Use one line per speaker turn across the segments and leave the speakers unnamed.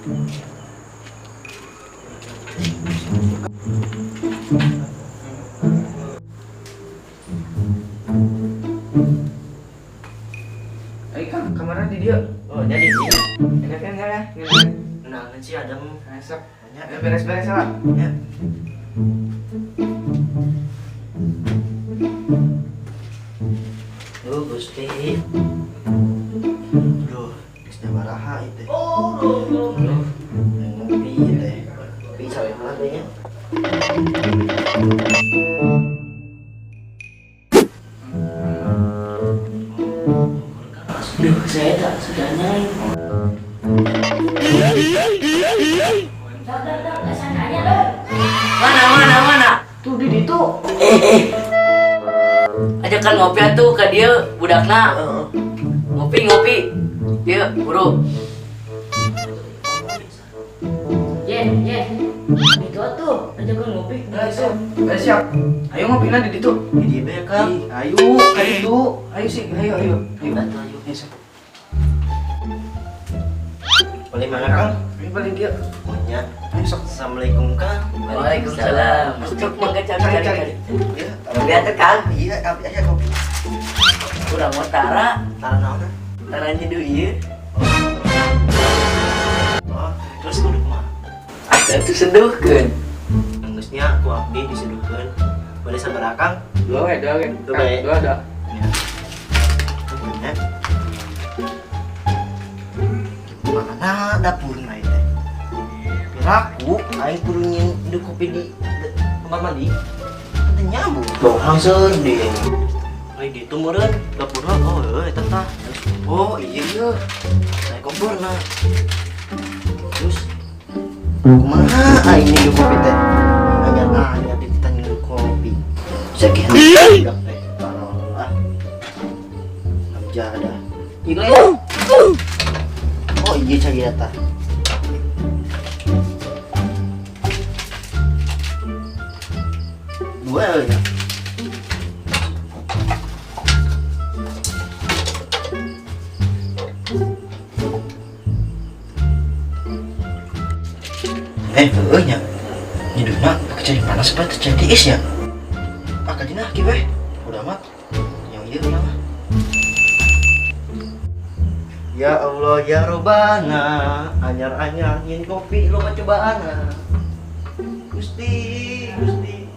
Ayo Kang, kamarnya di dia.
Oh, jadi sih.
Enak kan ya?
Nah, sih adem.
Besok.
Ya.
Ya beres-beres lah.
Ya. Duh, Gusti. Duh, geus baraha ieu teh. Duh, yang ngopi ieu teh. Kopi sareha teh nya.
Duh, saya tak sudah nyai. Mana, mana, mana?
Tuh di ditu.
Eh. Ajakan ngopi atuh ka dieu budakna. Ngopi, ngopi. Dieu, buru.
Ye, ye. Itu tuh, ajakan ngopi.
Ayo, siap. Ayo siap. Ayo ngopi di ditu.
Di dieu bae, Kang.
Ih, ayo ka ditu. Ayo sih, ayo ayo. Ayo.
Atuh, ayo.
Ayo, siap.
Boleh mana, Kang?
Ayo balik dia.
Oh, nya.
Ayo sok.
Assalamualaikum, Kang.
Waalaikumsalam. Sok mangga cari cari cari.
Iya,
Ngopi atuh, Kang.
Iya, abi aya kopi.
Urang mau tara,
Tara naon?
tara nyeduh ieu.
Oh, terus kudu kumaha?
Atuh seduhkeun.
Geus nya ku abdi diseduhkeun. Boleh sabaraha, Kang?
Dua we, dua we.
Dua we.
Dua, dua.
Ya. Mana dapurna ieu teh? Piraku aing kudu nyeduh kopi di kamar mandi. Teu nyambung. Bohong sedih. Ai ditu meureun dapurna. Oh, heuh eta tah. Oh, iya ieu. Saya komporna. Terus kumaha aing nyeduh kopi teh? Anyar-anyar dititah nyeduh kopi. Sekian budak teh. Tolong ah. Abjadah.
Ieu.
Oh iya cari data. Dua ya. Eh, heueuh nya. Nyeduna pakai cai panas apa teh cai tiis nya? Pakai dina kieu we. Udah amat. Yang ieu urang mah. Ya Allah ya Robbana, anyar-anyar nyin kopi loba cobaana. Gusti, Gusti,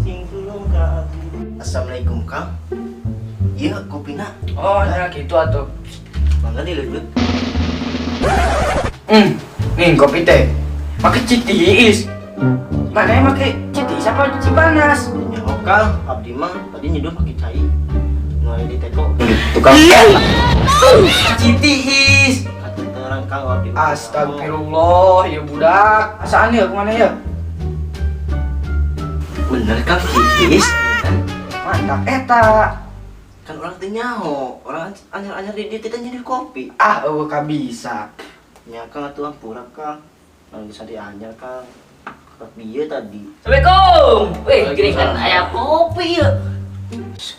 sing tulung ka abdi. Assalamualaikum Kang. Iya kopina.
Oh, nah gitu atuh.
Mangga dileuleut.
Nih kopi teh. Pakai citiis. Mana yang pakai citiis apa cipanas?
Ya oh Kang, abdi mah tadi nyeduh pakai cai. Nu aya di teko.
Tukang citiis.
Kata terang Kang abdi mah.
Astagfirullah, ya budak. Asaan ya kemana ya?
Bener Kang citiis.
Mantap eta.
Kan orang teh nyaho, orang anyar-anyar di dieu teh nyeduh kopi.
Ah, eueuh ka bisa.
Nya Kang atuh ampura Kang. Nang bisa dianyar Kang. Kak bieu tadi.
Assalamualaikum. Wih, gini kan aya kopi ieu.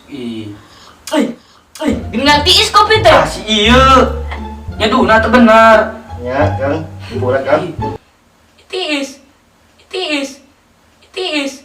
Ih.
Eh, eh, gini tiis kopi teh.
Ah, si ieu. Nyeduhna teu bener.
Ya Kang, ampura Kang.
Tiis. Tiis. Tiis.